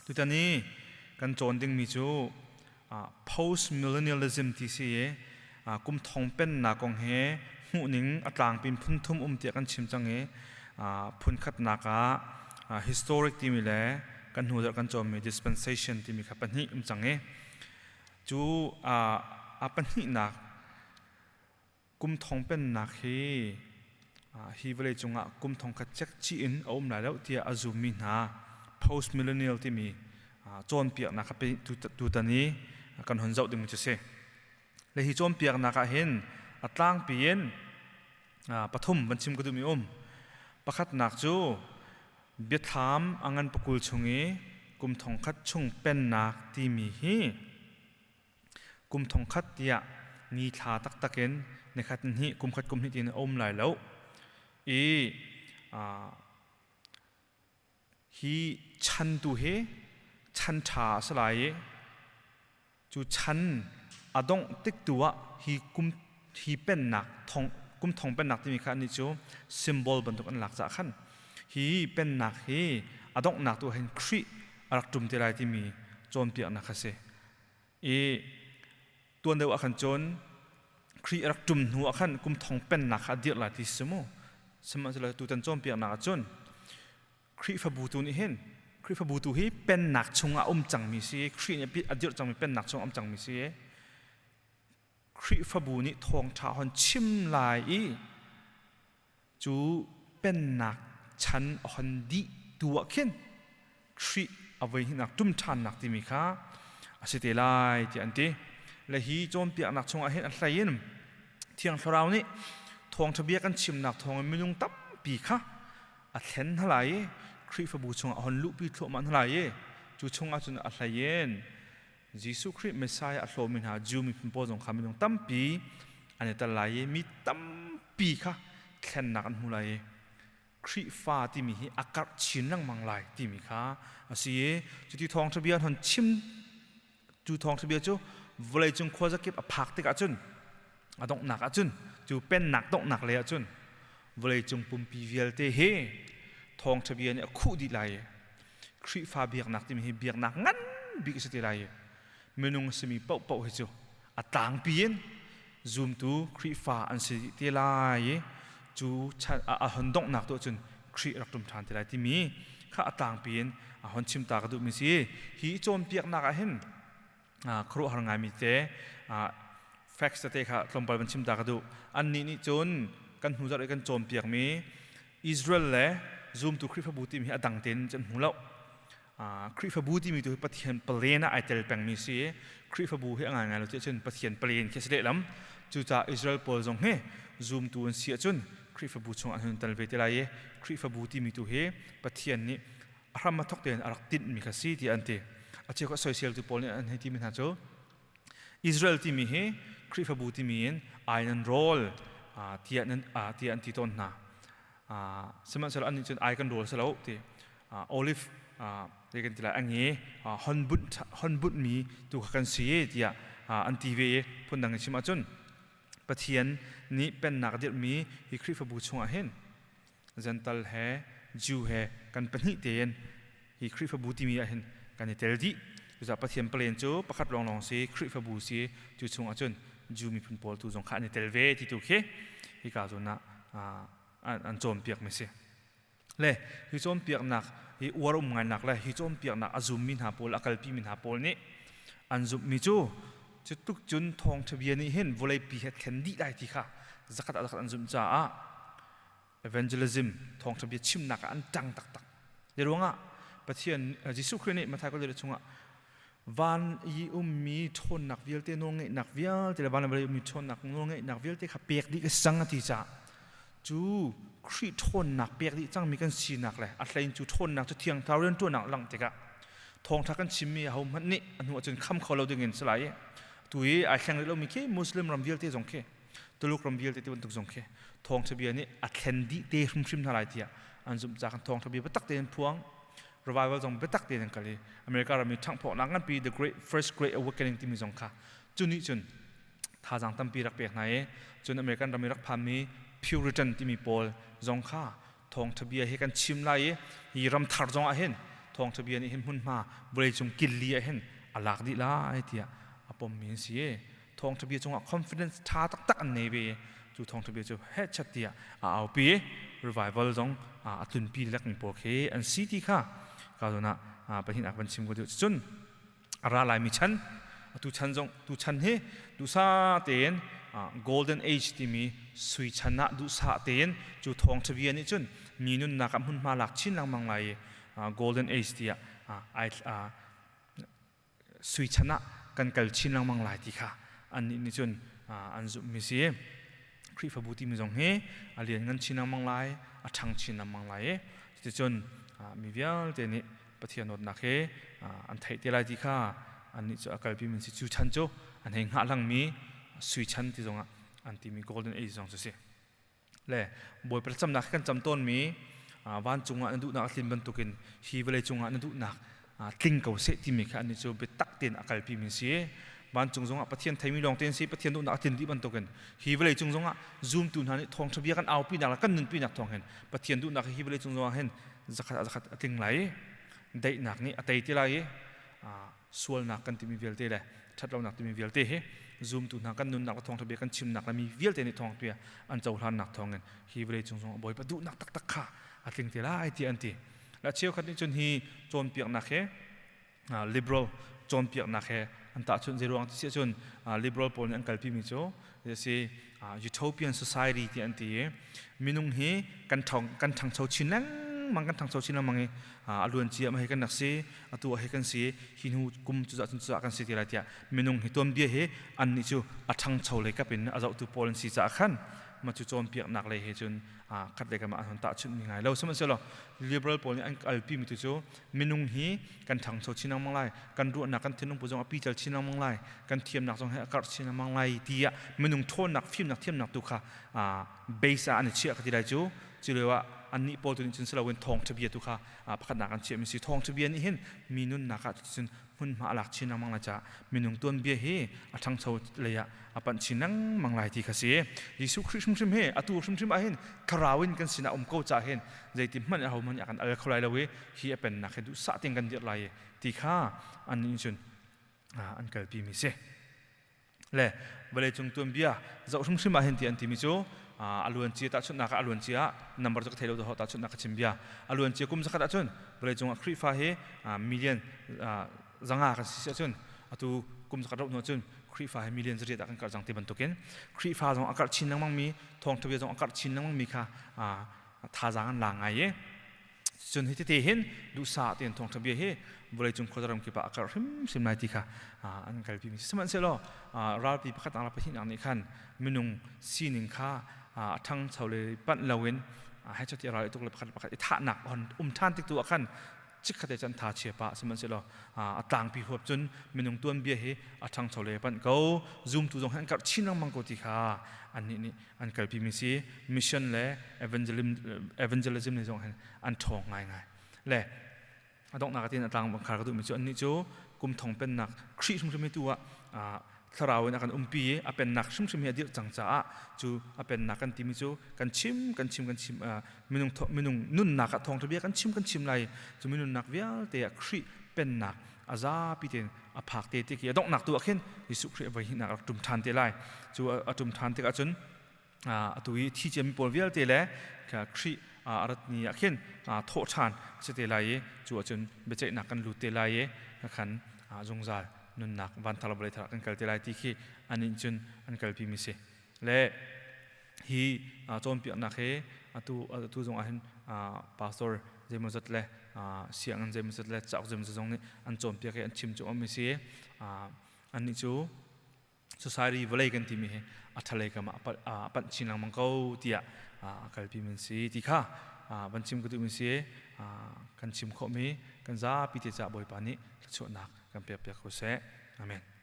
Tutan i kan cawn dingmi cu post-millennialism ti si i kum thong pennak kong he hmuhning a tlangpi in phun thum um tiah kan chim cang i phun khatnak ah historic timi le kan hnu zarh kan cawnmi dispensation timi kha pahnih um cang i cu a pahnihnak kum thong pennak hi hi vawlei cungah kum thong khat cekcih in a um lai lo tiah a zummi hna post millennial timi cawnpiaknak kha tutan i kan hun zoh ding cu si. Le hi cawnpiaknak ah hin a tlangpi in pathum van chim ka duhmi um. Pakhatnak cu biathlam a ngan pakul chung i kum thong khat chung pennak timi hi kum thong khat tiah ni thla taktak in nikhat hnih kum khat kum hnih tiin a um lai lo i hi chan tu hi chan ṭha a si lai i cu chan a dongh tik tu ah hi kum hi pennak thong kum thong pennak timi kha anih cu symbol bantuk an lak caah khan hi pennak hi a donghnak tu hin Khrih a rak ṭum te lai timi cawnpiaknak kha si i tuan deuh ah khan cun Khrih a rak ṭum hnu ah khan kum thong pennak kha a dirh lai ti si mu. Sihmanhsehlaw tutan cawnpiaknak ah cun Khrihfabu tu nih hin Khrihfabu tu hi pennak chungah a um cangmi si Khrih nih a dirh cangmi pennak chungah a um cangmi si. Khrihfabu nih thawngṭha hon chim lai i cu pennak chan a hon dih tu ah khin Khrih a voi hnihnak ṭum ṭhannak timi kha a si te lai tiah an ti. Le hi cawnpiaknak chungah hin a hlei in Thiang Thlarau nih thawngṭha bia kan chimnak thawngin minung tampi kha a thlen hna lai i Khrihfabu chungah a hon luhpi thluahmah hna lai i cu chungah cun a hlei in Jesuh Khrih Messiah a hlawmi hna Jew miphun pawl zong kha minung tampi an i tel lai i mi tampi kha thlennak an hmu lai i Khrihfa timi hi a karh chin lengmang lai timi kha a si i cuti thawngṭha bia hon chim cu thawngṭha bia cu vawleicung khuazakip a phak tikah cun a donghnak ah cun cu pennak donghnak lei ah cun vawleicung pumpi vialte hi thawngṭha bia nih a khuh dih lai i Khrihfa biaknak timi hi biaknak ngan bik a si te lai i minung a simi paohpaoh hi cu a tlangpi in zumtu Khrihfa an si te lai i cu a hon donghnak tu cun Khrih rak ṭum ṭhan te lai timi kha a tlangpi in a hon chim ta ka duhmi si. Hi cawnpiaknak ah hin khuaruahhar ngaimi te facts tete kha tlawmpal van chim ta ka duh. Annih nih cun kan hnu zarh i kan cawnpiakmi Israel le zumtu Khrihfabu timi hi a dang tein an hmu lo. Khrihfabu timi tu hi Pathian palen ah ai tel pengmi si i Khrihfabu hi a ngaingai lo ti ahcun Pathian palen khi a si lehlam. Cucaah Israel pawl zong hi zumtu an si ahcun Khrihfabu chungah an hun tel ve te lai i Khrihfabu timi tu hi Pathian nih a hram a thok tein a rak tinhmi kha si tiah an ti. A cheukhat soiseltu pawl nih an hei timi hna cu Israel timi hi Khrihfabu timi in ai nan rawl tiah nan tiah an ti tawn hna. Sihmanhsehlaw annih cun ai kan rawl si lo ti olive te kan ti lai a nge hon bunh hon bunhmi tu kha kan si tiah an ti ve i phundang in chim ahcun Pathian nih pennak a dirhmi hi Khrihfabu chungah hin Gentle he Jew he kan pahnih tein hi Khrihfabu timi ah hin kan i tel dih. Cucaah Pathian palen cu pakhat lawnglawng si, Khrihfabu si, cu chung ahcun Jew miphun pawl tu zong kha an i tel ve ti tu khi hika zawn ah an cawnpiakmi si. Le hi cawnpiaknak hi uar um ngainak le hi cawnpiaknak a zummi hna pawl, a kalpimi hna pawl nih an zumhmi cu cu tuk cun thawngṭha bia nih hin vawleipi he thlen dih lai ti kha zakhat ah zakhat an zumh caah evangelism thawngṭha bia chimnak ah an ṭang taktak. Hi ruangah Pathian Jesuh Khrih nih Matthai kul chungah van i ummi ṭhawnnak vialte nawlngeihnak vialte le van le vawlei ummi ṭhawnnak nawlngeihnak vialte kha pek dih ka si cang a ti caah cu Khrih ṭhawnnak pek dih cangmi kan sinak le a hlein cu ṭhawnnak cu Thiang Thlarau rianṭuannak langh tikah thawngṭha kan chimmi ahohmanh nih a hnu ahcun kham kho lo dingin si lai i tu i ai thleng rih lomi khi Muslim ram vialte zong khi Tuluk ram vialte ti bantuk zong khi thawngṭha bia nih a thlen dih te hrimhrim hna lai tiah an zumh caah kan thawngṭha bia biatak tein phuang revival zong biatak tein an kal i America ram i ṭhanghphawknak nganpi the great first great awakening timi zong kha cu nih cun thazaang tampi rak pek hna i cun American ram i rak phanmi Puritan timi pawl zong kha thawngṭha bia hi kan chim lai i hi ram thar zong ah hin Thawngṭha bia nih hin hmunhma vawleicung killi ah hin a lak dih lai tiah a pommi an si i thawngṭha bia cungah confidence ṭha taktak an nei ve i cu thawngṭha bia cu hehchat tiah a aupi i revival zong a tlunpi lekmi pawl khi an si ti kha ka zawn ah pahnihnak van chim ko deuh. Cun a ra laimi chan, atu chan zong, tu chan hi duhsah tein golden age timi sui chan ah duhsah tein cu thawngṭha bia nih cun mi nunnak ah hmunhma lak chin lengmang lai i golden age tiah ai sui chan ah kan kal chin lengmang lai ti kha annih nih cun an zumhmi si. Khrihfabu timi zong hi a lianngan chin lengmang lai, a ṭhang chin lengmang lai i cuticun mi vialte nih Pathian dawtnak he an theih te lai ti kha annih cu a kalpi mi si. Cu chan cu an hei hngah langmi sui chan ti zongah an timi golden age zong cu si. Le Bawipa thlacamnak kan cam tawnmi, vancung ah na duhnak a tlin bantukin hi vawlei cungah na duhnak tling ko seh timi kha annih cu biatak tein a kalpi mi si. Vancung zongah Pathian theimi lawng tein si, Pathian duhnak a tlin dih bantukin hi vawlei cung zongah zumtu hna nih thawngṭha bia kan aupinak le kan nunpinak thawng hin Pathian duhnak hi vawlei cung zongah hin zakhat ah zakhat a tling lai i daihnak nih a tei ti lai i sualnak kan timi vialte le ṭhatlonak timi vialte hi zumtu hna kan nunnak le thawngṭha bia kan chimnak le mi vialte nih thawngṭha bia an cohlannak thawngin hi vawlei cung zongah Bawipa duhnak taktak kha a tling te lai tiah an ti. La cheukhat nih cun hi cawnpiaknak hi liberal cawnpiaknak he an tahchunh. Zeiruang ti si ahcun, liberal pawl nih an kalpi mi cu si utopian society ti an ti i minung hi kan ṭhong kan ṭhangcho chin lengmang, kan ṭhangcho chin lengmang i a luan cia ma hi kan rak si, atu ah hi kan si, hi hnu kum cuzah cun cuzah kan si ti lai tiah minung hi tuanbia hi an nih cu a ṭhangcho lei kap in a zohtu pawl an si caah khan ma cu cawnpiaknak lei he cun khat lei kam ah an hon tahchunh mi ngai lo. Sihmanhsehlaw liberal pawl nih an kalpi mi tu cu minung hi kan ṭhangcho chin lengmang lai, kan ruahnak, kan thinlung pu zong a pical chin lengmang lai, kan thiamnak zong he a karh chin lengmang lai tiah minung ṭhawnnak, fimnak, thiamnak tu kha base ah an i chiah ka ti lai cu. Cu lio ah annih pawl tu nih cun si loin thawngṭha bia tu kha pakhatnak an chiah mi si. Thawngṭha bia nih hin mi nunnak ah cun hmunhma a lak chin lengmang lai caah minung tuanbia hi a ṭhangcho lei ah a panh chin lengmang lai ti kha si. Jesuh Khrih hrimhrim hi atu hrimhrim ah hin thlarau in kan sinah um ko caah hin zeiti hmanh aho hmanh nih a kan al kho lai lo i hi a pennak hi duhsah tein kan dirh lai ti kha an nih cun an kalpi mi si. Le vawleicung tuanbia zoh hrimhrim ah hin ti an timi cu a luancia, tahchunhnak ah, a luancia number cu ka thei lo, ho tahchunhnak ka chim bia, a luancia kum zakhat ahcun vawleicung ah Khrihfa hi million 500 kan si ahcun, atu kum 100 rauh hnu ahcun Khrihfa hi million 800 ah kan karh cang ti bantukin Khrihfa zong a karh chin lengmang mi, thawngtha bia zong a karh chin lengmang mi kha thazaang an la ngai i cun hi tete hin duhsah tein thawngṭha bia hi vawleicung khuazaram kip ah a karh hrimhrim lai ti kha an kalpi mi si. Sihmanhsehlaw ralpi pakhat nak le pahnihnak nih khan minung sining kha a ṭhangcho le panh loin hei chati ral i tuk le pakhat pakhat i thahnak on um ṭhan tik tu ah khan chikkhat te cun tha chia pah. Sihmanhsehlaw a tlangpi huap cun minung tuanbia hi a ṭhangcho le panh ko, zumtu zong hi an karh chin lengmang ko ti kha annih nih an kalpi mi si. Mission le evangelism nih zong hin an ṭhawng ngaingai. Le a donghnak ah tin a tlang khar ka duhmi cu, annih cu kum thong pennak Khrih hrimhrim hi tu ah thlarau in a kan umpi i a pennak hrimhrim hi a dirh cang caah cu a pennak kan timi cu kan chim, kan chim, kan chim, minung minung nunnak ah thawngṭha bia kan chim, kan chim lai. Cu minunnak vialte ah Khrih pennak a zapi tein a phak te ti khi a donghnak tu ah khin Jesuh Khrih a voi hnihnak rak ṭum ṭhan te lai. Cu a ṭum ṭhan tikah cun atu i thi ciami pawl vialte le Khrih a rat ni ah khin thawh ṭhan a si te lai i cu ahcun biaceihnak kan lut te lai i khan zungzal nunnak van thar vawlei thar ah kan kal te lai ti khi an in cun an kalpi mi si. Le hi cawnpiaknak hi atu atu zong ah hin pastor zeimawzat le sianginn zeimawzat le cauk zeimawzat zong nih an cawnpiak i an chim cu mi si. Annih cu society, vawlei kan timi hi a ṭhalei kam ah a panh chin lengmang ko tiah a kalpi mi si ti kha van chim ka duhmi si. Kan chim khawhmi kan zapi te caah Bawipa nih thluachuahnak kan pek piak ko seh. Amen.